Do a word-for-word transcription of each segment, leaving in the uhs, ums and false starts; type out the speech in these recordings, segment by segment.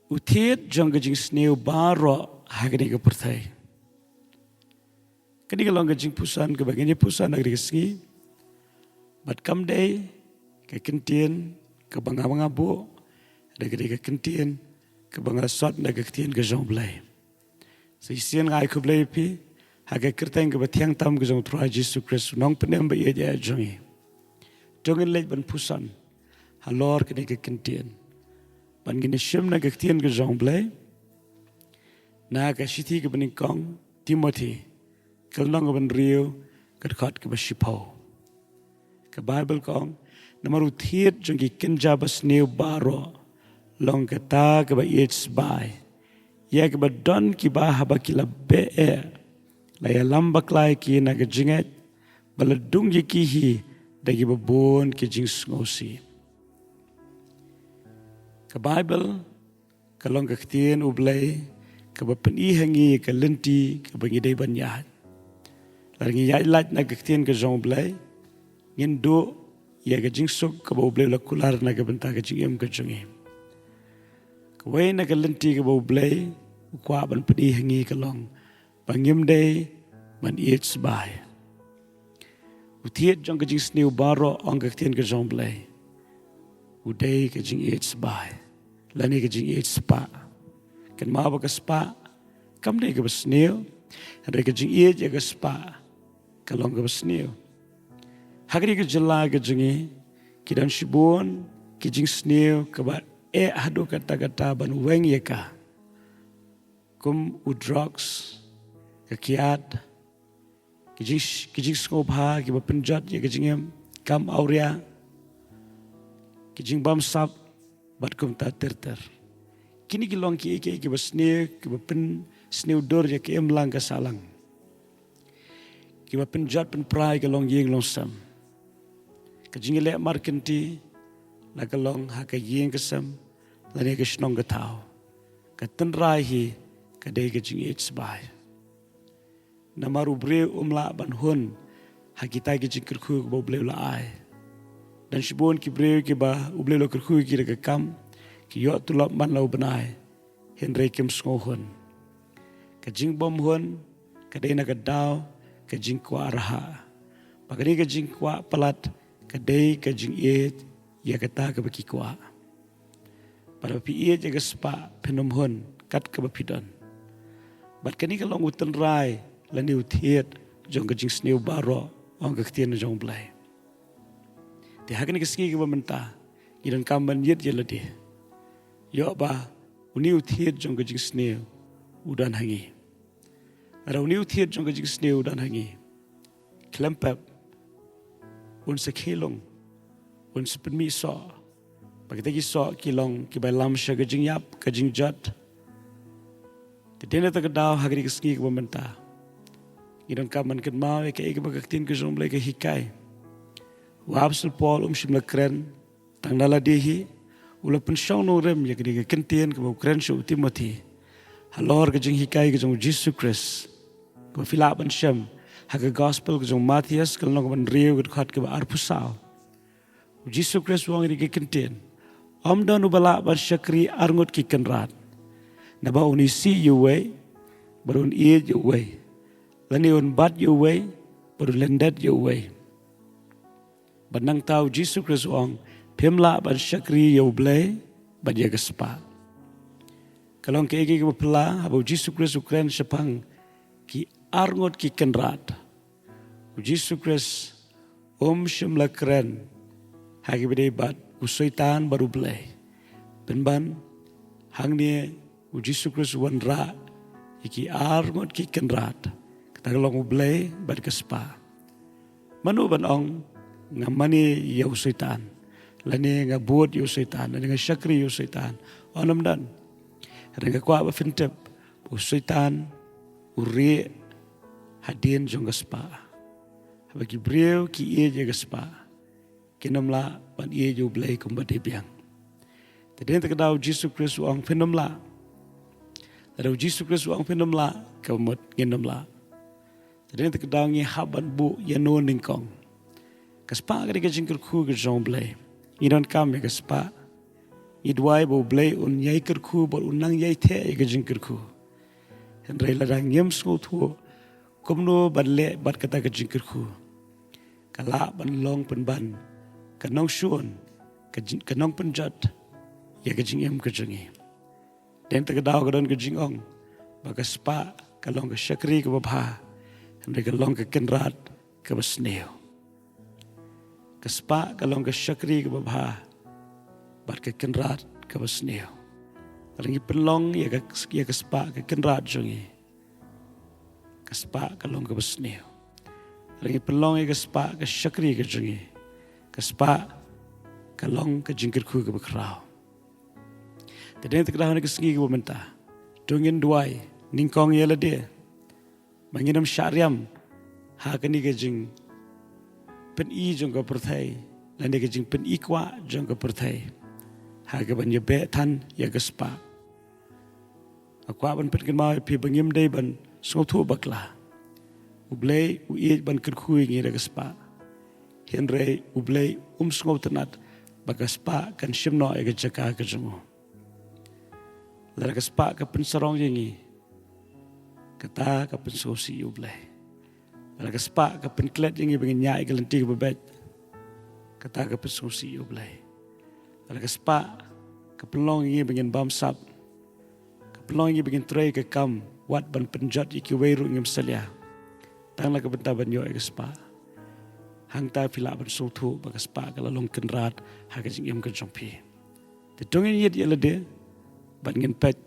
U thied jong ka jingsniew baroh ha kane ka pyrthei. Kane ka long ka jingpuson kaba ngin ïa puson ha kane ka sngi. Bad kam dei ka kyntien kaba nga ba nga buh, da ka dei ka kyntien kaba nga sot na ka ktien ka jong U Blei. Sa shisien nga ai khublei ïa phi ha ka kyrteng kaba thiang tam ka jong U Trai Jisu Khrist, u nongpynim ba ïeit jong ngi. To ngin leit ban puson halor kane ka kyntien. Bad ngin ïa shim na ka ktien ka jong U Blei na ka shithi kaba nyngkong Timothi, ka lynnong kaba hynriew, ka dkhot kaba shiphew. Ka Baibl ka ong, namar u thied jong ki kynja basniew baroh long kata kaba ïeit sbai ïa kiba don kiba haba ki la beh eh, la ïalam bakla ïa ki na ka jingngeit, ba la dung ïa ki hi da kiba bun ki jingsngewsih. Ka Baibl ka long ka ktien U Blei kaba pyni ha ngi ka lynti kaba ngi dei ban ïaid. Lada ngi ïaid lait na ka ktien ka jong U Blei, ngin duh ïa ka jingsuk kaba U Blei u la kular na ka bynta ka jingim ka jong ngi. Kawei na ka lynti kaba U Blei u kwah ban pyni ha ngi ka long ba ngim dei ban ïeit sbai. U thied jong ka jingsniew baroh, ong ka ktien ka jong U Blei, u dei ka jingïeit sbai lane ka jingïeit spah. Kynmaw ba ka spah kam dei kaba sniew, hynrei ka jingïeit ïa ka spah ka long kaba sniew. Ha kane ka jylla ka jong ngi ki don shibun ki jingsniew kaba eh haduh katta katta ban weng ïa ka, kum u drugs, ka kiad, ki jing, ki jingsngewbha kiba pynjot ïa ka jingim, kam awria, ki jingbamsap, bad kumta ter ter. Kine ki long kiei kiei kiba sniew, kiba pynsniew dur ïa ka imlang ka sahlang, kiba pynjot pynpra ïa ka longïing longsem. Ka jingïaleh markynti, la ka long ha ka ïing ka sem lane ka shnong ka thaw, ka tynrai hi ka dei ka jingïeit sbai. Namar u briew um lah ban hun ha kita ki jingkyrkhu kaba U Blei u la ai. Don shibun ki briew kiba U Blei u la kyrkhu ïa ki da ka kam, ki ïoh tulop man la u bnai, hynrei kim sngewhun. Ka jingbymhun ka dei na ka daw ka jingkwah rhah, bad ka dei ka jingkwah palat ka dei ka jingïeit ïa kata kaba ki kwah. Bad ba phi ïeit ïa ka spah phin ym hun kat kaba phi don. Bad kane ka long u tynrai lane u thied jong ka jingsniew baroh, ong ka ktien jong U Blei. Te ha kane ka sngi kaba mynta ngi donkam ban ïit ïa lade, ïoh ba une u thied jong ka jingsniew u don ha ngi. Lada une u thied jong ka jingsniew u don ha ngi, khlem pep un sa khie lung, un sa pynmih soh. Bad kita ki soh ki long kiba ïalam sha ka jingïap, ka jingjot. Te dei na kata ka daw ha kane ka sngi kaba mynta ngi donkam ban kynmaw ïa kaei kaba ka ktien ka jong U Blei ka hikai. U Apostol Paul um shym la kren tang na lade hi, u la pynshong nongrim ïa kane ka kyntien kaba u kren sha u Timothi halor ka jinghikai ka jong U Jisu Khrist, kaba phi lah ban shem ha ka Gospel ka jong u Mathaios, ka lynnong kaba hynriew, ka dkhot kaba arphew saw. U Jisu Khrist u ong ïa kane ka kyntien, ym don uba lah ban shakri arngut ki kynrad, naba un isih ïa uwei bad un ïeit ïa uwei, lane un bat ïa uwei bad un lyndet ïa uwei. Bad nangta U Jisu Khrist u ong, phim lah ban shakri ïa U Blei bad ïa ka spah. Ka long kaei kaei kaba phylla haba U Jisu Khrist u kren shaphang ki arngut ki kynrad. U Jisu Khrist um shym la kren ha kiba dei bad u Soitan bad U Blei. Pynban hangne U Jisu Khrist u wanrah ïa ki arngut ki kynrad, kata ka long U Blei bad ka spah. Mano ban ong nga mane ïa u Soitan, lane nga bud ïa u Soitan, lane nga shakri ïa u Soitan? Ym don. Hynrei nga kwah ba phin tip ba u Soitan u rieh hadien jong ka spah. Haba ki briew ki ïeit ïa ka spah, kin ym lah ban ïeit ïa U Blei kumba dei biang. Te dei na kata ka daw U Jisu Khrist u ong phin ym lah. Lada U Jisu Khrist u ong phin ym lah, ka mut ngin ym lah. Te dei na kata ka daw ngi hap ban buh ïano nyngkong? Ka spah ka dei ka jingkyrkhu ka jong U Blei. Ngi donkam ïa ka spah. Ngi duwai ba U Blei un ïai kyrkhu bad un nang ïai theh ïa ka jingkyrkhu. Hynrei lada ngim sngewthuh kumno ban leh bad kata ka jingkyrkhu, ka lah ban long pynban ka nongshun, ka jing, ka nongpynjot ïa ka jingim ka jong ngi. Dang ta ka daw ka don ka jingong ba ka spah ka long ka shakri kaba bha, hynrei ka long ka kynrad kaba sniew. Ka spah ka long ka shakri kaba bha bad ka kynrad kaba sniew. Lada ngi pynlong ïa ka, ïa ka spah ka kynrad jong ngi, ka spah ka long kaba sniew. Lada ngi pynlong ïa ka spah ka shakri ka jong ngi, ka spah ka long ka jingkyrkhu kaba khraw. Te dang ta ka daw ha kane ka sngi kaba mynta, to ngin duwai nyngkong ïa lade ba ngin ym shah riam ha kane ka jingpyni jong ka pyrthei lane ka jingpyni kwah jong ka pyrthei ha kaban ïabeh than ïa ka spah. Nga kwah ban pynkynmaw ïa phi ba ngim dei ban sngewthuh bakla. U Blei u ïeit ban kyrkhu ïa ngi da ka spah, hynrei U Blei um sngewtynnat ba ka spah kan shim noh ïa ka jaka ka jong u. Lada ka spah ka pynsarong ïa ngi, kata ka pynsngewsih ïa U Blei. Lada ka spah ka pynklet ïa ngi ba ngin ñiah ïa ka lynti kaba beit, kata ka pynsngewsih ïa U Blei. Lada ka spah ka pynlong ïa ngi ba ngin bamsap, ka pynlong ïa ngi ba ngin trei ka kam wat ban pynjot ïa kiwei ruh ngim salia, tang la ka bynta ban ïoh ïa ka spah, hangta phi lah ban sngewthuh ba ka spah ka la long kynrad ha ka jingim ka jong phi. Te to ngin ïeit ïa lade bad ngin peit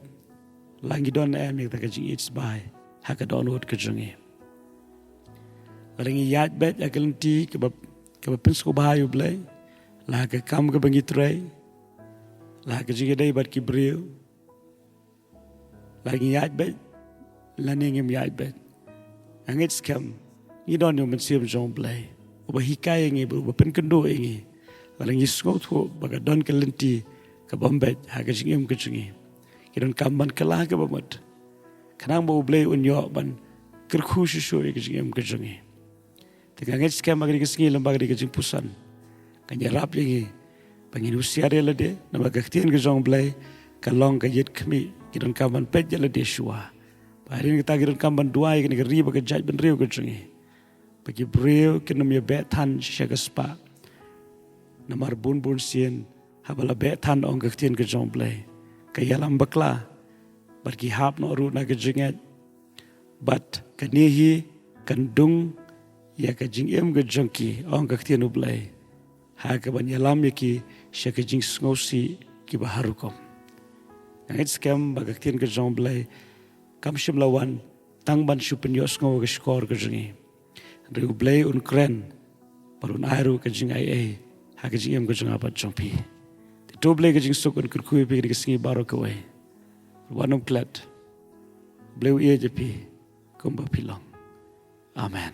la ngi don ne em ïa kata ka jingïeit sbai ha ka dohnud ka jong ngi. Lada ngi ïaid beit ha ka lynti kaba, kaba pynsngewbha ïa U Blei, la ha ka kam kaba ngi trei, la ha ka jingïadei bad ki briew, la ngi ïaid beit lane ngim ïaid beit, nga ngeit skhem ngi don ïa U Mynsiem jong U Blei uba hikai ïa ngi, uba pynkynduh ïa ngi. Lada ngi sngewthuh ba ka don ka lynti kabym beit ha ka jingim ka jong ngi, ngi donkam ban kylla kaba mut, khnang ba U Blei un ïoh ban kyrkhu shuh shuh ïa ka jingim ka jong ngi. Te nga ngeit skhem ha kane ka sngi lyngba kane ka jingpuson, kan ïarap ïa ngi ba ngin husiar ïa lade, namar ka ktien ka jong U Blei ka long ka ïit khmih, ngi donkam ban peit ïa lade shuwa. Ba hadien kata ngi donkam ban duwai ïa kane ka ri bad ka jaitbynriew ka jong ngi, ba ki briew kin ym ïabeh than sha ka spah. Namar bun bun sien haba la beh than, ong ka ktien ka jong U Blei, ka ïalam bakla bad ki hap noh ruh na ka jingngeit. Bad kane hi kan dung ïa ka jingim ka jong ki, ong ka ktien U Blei, ha kaban ïalam ïa ki sha ki jingsngewsih kiba har rukom. Nga ngeit skhem ba ka ktien ka jong U Blei kam shym la wan tang ban shu pynïohsngew ka shkor ka jong ngi, hynrei U Blei un kren bad un ai ruh ka jingaiei ha ka jingim ka jong nga bad jong phi. Te to U Blei ka jingsuk un kyrkhu ïa phi ha kane ka sngi baroh kawei. Wat nym klet. U Blei u ïeit ïa phi kumba phi long. Amen.